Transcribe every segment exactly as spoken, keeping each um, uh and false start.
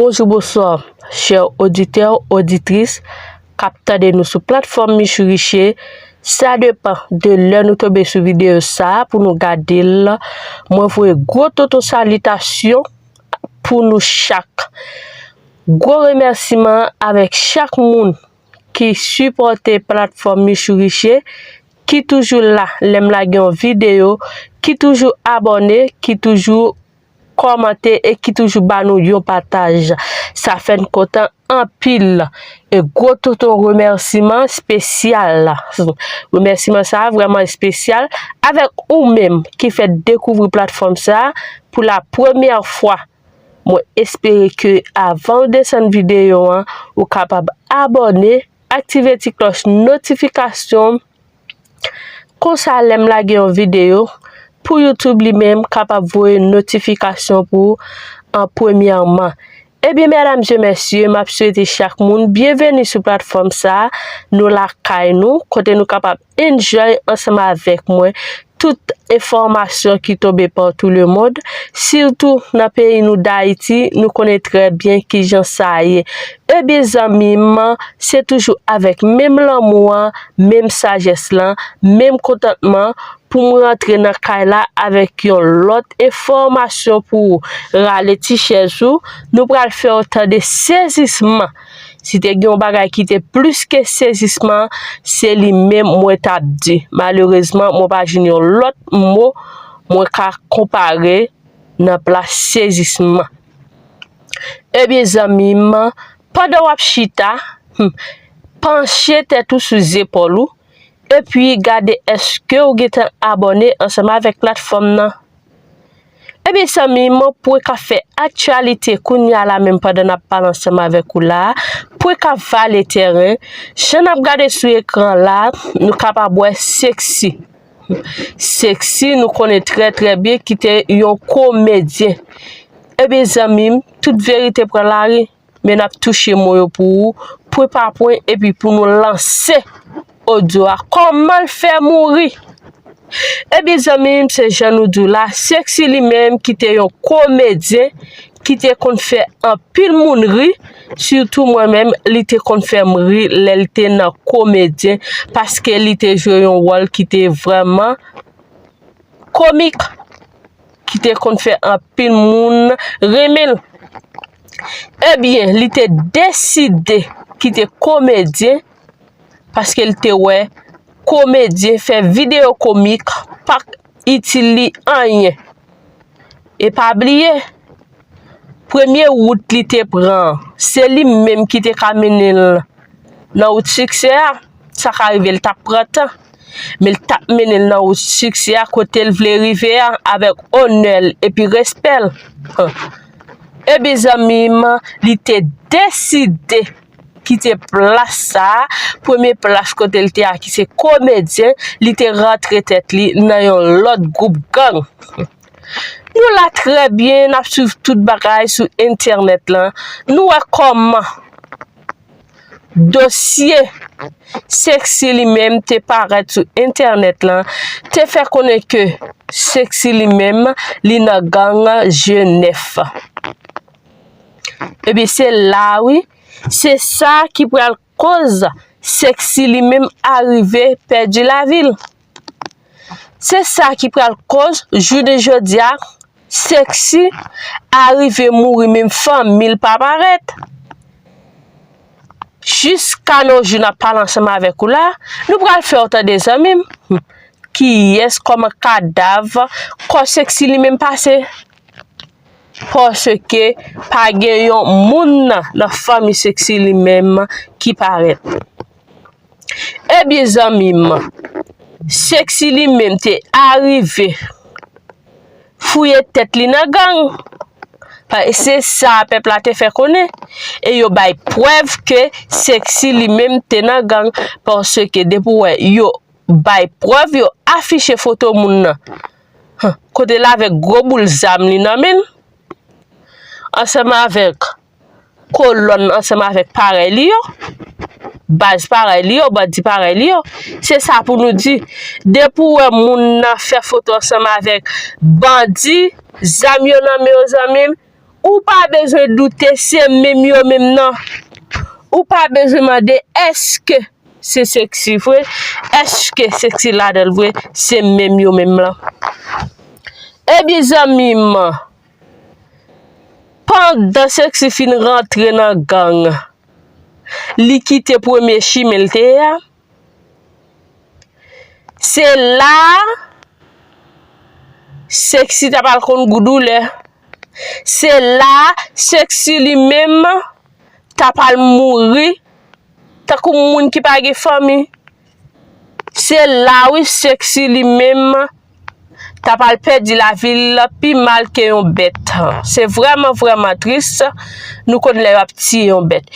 Bonjou, bonswa, chè oditè, oditris k ap tande nou sou platfòm Michou Riche. Sa depann de lè nou tonbe sou videyo sa a pou nou gade l. Mwen voye gwo tonton salitasyon pou nou chak. Gwo remèsiman avèk chak moun ki sipòte platfòm Michou Riche, ki toujou la lè m lage yon videyo, ki toujou abòne, ki toujou kòmante e ki toujou ba nou yon pataj. Sa fè n kontan anpil. E gwo tonton remèsiman espesyal. Remèsiman sa a vrèman espesyal avèk ou menm ki fè dekouvri platfòm sa a pou la premyè fwa. Mwen espere ke avan w desann videyo an, ou kapab abòne, aktive ti klòch notifikasyon. Konsa, lè m lage yon videyo, pou YouTube li menm kapab voye notifikasyon pou ou an premyèman. Ebyen, medam e mesye, m ap swete chak moun byenveni sou platfòm sa a. Nou lakay nou, kote nou kapab enjoy ansanm avèk mwen tout enfòmasyon ki tonbe partout le monde, sitou nan peyi nou Dayiti, nou konnen trè byen kijan sa ye. Ebyen, zanmi m, se toujou avèk menm lanmou an, menm sajès lan, menm kontantman pou m rantre nan kay la avèk yon lòt enfòmasyon pou ou. Rale ti chèz ou, nou pral fè w tande sezisman. Si te gen yon bagay ki te plis ke sezisman, se li menm mwen t ap di. Malerezman, mwen pa jwenn yon lòt mo mwen ka konpare nan plas sezisman. Ebyen, zanmi m, pandan w ap chita, hmm, panche tèt ou sou zepòl ou, epi gade èske w gentan abòne ansanm avèk platfòm nan. Ebyen, zanmi m, pwen k ap fè aktyalite kounye a la menm pandan n ap pale ansanm avèk ou la a, pwen k ap vale tèren, jan n ap gade sou ekran la, nou kapab wè Sexy. Sexy, nou konnen trè, trè byen, ki te yon komedyen. Ebyen, zanmi m, tout verite pran lari, men n ap touche mo yo pou ou, pwen pa pwen, epi pou nou lanse odyo a. Kòman l fè mouri? Ebyen, zanmi m, se jan nou di w la, Sexy li menm, ki te yon komedyen, ki te konn fè anpil moun ri, sitou mwen menm, li te konn fè m ri lè l te nan komedyen, paske li te jwe yon wòl ki te vrèman komik, ki te konn fè anpil moun renmen l. Ebyen, li te deside kite komedyen, paske l te wè komedyen fè videyo komik pa k itil li anyen. E pa bliye, premye wout li te pran an, se li menm ki te ka mennen l nan wout siksè a. Sa ka rive l t ap pran tan, men l t ap mennen l nan wout siksè a, kote l vle rive a, avèk onè l epi respè l. Ebyen, zanmi m, li te deside kite plas sa a, premye plas kote l te a, ki se komedyen, li te rantre tèt li nan yon lòt gwoup gang. Nou la trè byen, n ap swiv tout bagay sou entènèt lan. Nou wè kòman dosye Sexy li menm te parèt sou entènèt lan, te fè konnen ke Sexy li menm, li nan gang Jenèf. Ebyen, se la, wi, se sa ki pral koz Sexy li menm arive pèdi lavi l. Se sa ki pral koz, jounen jodi a, Sexy arive mouri, menm fanmi l pa parèt. Jiska nos jours n ap pale ansanm avèk ou la, nou pral fè w tande, zanmi m, kiyès, kòman kadav kò Sexy li menm pase. Paske pa gen yon moun nan, nan fanmi Sexy li menm ki parèt. Ebyen, zanmi m, Sexy li menm te arive fouye tèt li nan gang. Pa, se sa pèp la te fè konnen. E yo bay prèv ke Sexy li menm te nan gang. Paske depi w wè yo bay prèv, yo afiche foto moun nan. Huh, kote l avèk gwo boul zam li nan men l, ansanm avèk kolòn, ansanm avèk parèy li yo, baz parèy li yo, bandi parèy li yo. Se sa pou nou di, depi w wè moun nan fè foto ansanm avèk bandi, zam yo nan men yo, zanmi m, ou pa bezwen doute, se menm yo menm nan. Ou pa bezwen mande, èske se Sexy vre? Èske Sexy ladan l vre? Se menm yo menm lan. Ebyen, zanmi m, pandan Sexy fin rantre nan gang, li kite premye chimen l te ye a. Se la a Sexy t ap al konn gou doulè. Se la a Sexy li menm t ap al mouri tankou moun ki pa gen fanmi. Se la wi Sexy li menm t ap al pèdi lavi l pi mal ke yon bèt. Se vrèman, vrèman tris. Nou konn lè y ap tiye yon bèt.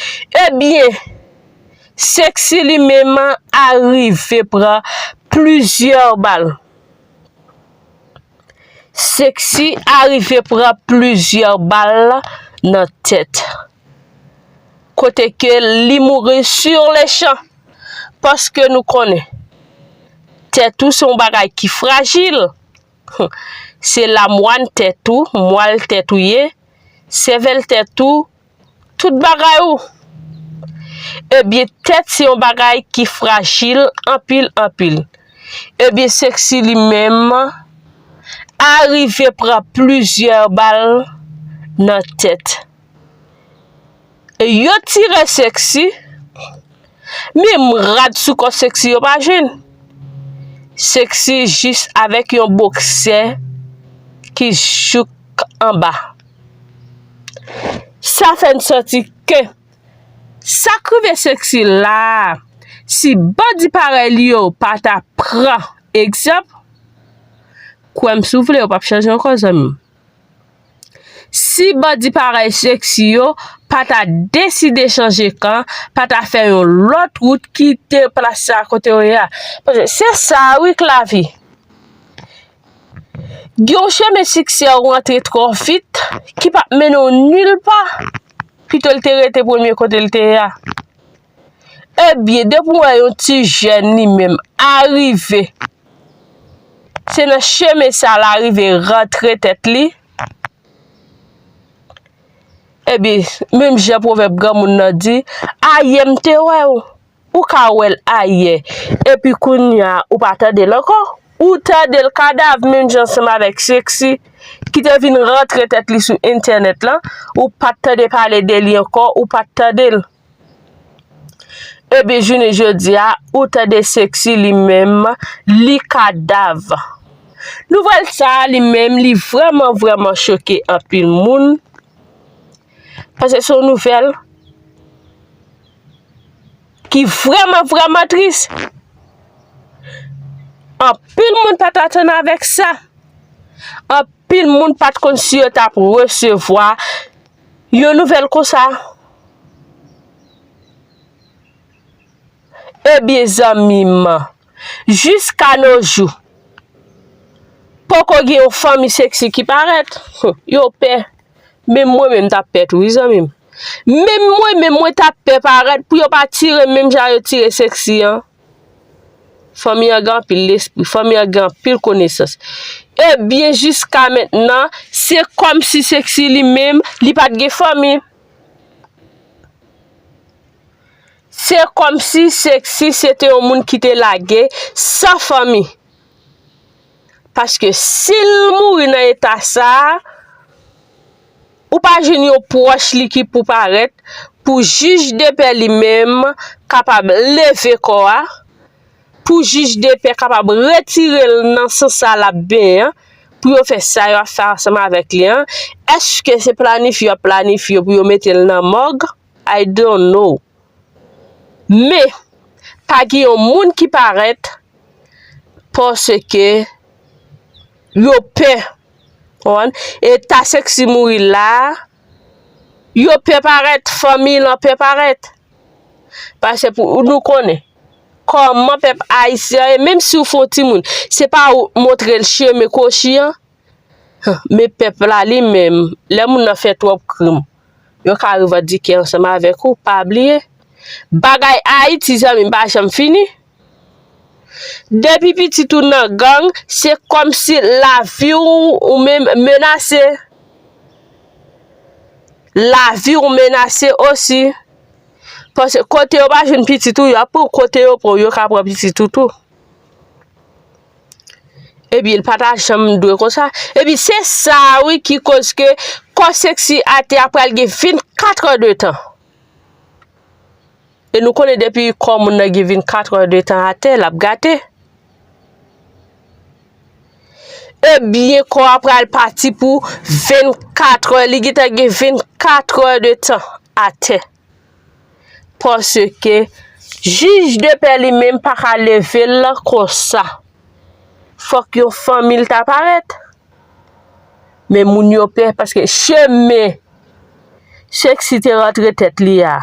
Ebyen, Sexy li menm arive pran plizyè bal. Sexy arive pran plizyè bal nan tèt. Kote ke li mouri sur le champ. Paske nou konnen, tèt ou se yon bagay ki frajil. Se lamwàn tèt ou, mwal tèt ou ye, sèvèl tèt ou, tout bagay ou. Ebyen, tèt se yon bagay ki frajil anpil, anpil. Ebyen, Sexy li menm arive pran plizyè bal nan tèt. Yo tire Sexy, menm rad sou kò Sexy yo pa jwenn. Sexy jis avèk yon boksè ki jouk anba. Sa fè n santi ke sa k rive Sexy la a, si bandi parèy li yo pa ta pran egzanp, kwè m si w vle, yo p ap chanje ankò, zanmi m. Si bandi parèy Sexy yo pa ta deside chanje kan, pa ta fè yon lòt wout kite plas sa kote yo ye a. Paske se sa wi k lavi. Gen yon chemen siksè ou rantre twò vit ki p ap mennen w nil pa. Pito l te rete premye kote l te ye a. Ebyen, depi w wè yon ti jèn li menm arive, se nan chemen sa l arive rantre tèt li. Ebyen, menm jan pwovèb granmoun nan di, ayè m te wè w, ou ka wè l ayè. Epi kounye a, ou pa tande l ankò. Ou tande l kadav, menm jan ansanm avèk Sexy, ki te vin rantre tèt li sou entènèt lan, ou pa t tande pale de li ankò, ou pa t tande l. Ebyen, jounen jodi a, ou tande Sexy li menm, li kadav. Nouvèl sa a li menm, li vrèman, vrèman choke anpil moun. Paske se yon nouvèl ki vrèman, vrèman tris. Anpil moun pa t atann avèk sa. Anpil moun pa t konn si yo t ap resevwa yon nouvèl konsa. Ebyen, zanmi m, jiska no jou, poko gen yon fanmi Sexy ki parèt. Yo pè. Menm mwen menm t ap pè tou, wi, zanmi m. Menm mwen menm mwen t ap pè parèt pou yo pa tire m menm jan yo tire Sexy an. Fanmi an gen anpil lespri, fanmi an gen anpil konesans. Ebyen, jiska mentnan, se kòmsi Sexy li menm, li pa t gen fanmi. Se kòmsi Sexy se te yon moun ki te lage san fanmi. Paske si l mouri nan eta sa a, ou pa jwenn yon pwòch li ki pou parèt pou jij de pè li menm kapab leve kò a, pou jij de pè kapab retire l nan san sa l ap benyen an, pou yo fè sa yo ap fè ansanm avèk li an. Èske se planifye yo ap planifye pou yo mete l nan mòg? I don't know. Men, pa gen yon moun ki parèt paske yo pè. Konprann? Eta Sexy mouri la a, yo pè parèt, fanmi l an pè parèt. Paske pou nou konnen kòman pèp ayisyen an ye, menm si w fè yon timoun, se pa ou montre l chemen kwochi an. Men pèp la li menm, lè moun nan fè twòp krim, yo ka revandike ansanm avèk ou. Pa bliye, bagay Ayiti, zanmi m, pa janm fini. Depi pitit ou nan gang, se kòmsi lavi w ou menm menase. Lavi w menase osi. Paske kote yo pa jwenn pitit ou, y ap pran kote yo pran, yo ka pran pitit ou tou. Epi l pa ta janm dwe konsa. Epi se sa wi ki koz ke kò seksi atè a pral gen vennkat è de tan. E nou konnen depi kò moun nan gen vennkat è de tan atè, l ap gate. Ebyen, kò a pral pati pou vennkat è, li gentan gen vennkat è de tan atè. Paske jij de pè li menm pa ka leve l konsa. Fòk yon fanmi l ta parèt. Men moun yo pè paske chemen seksi te rantre tèt li a.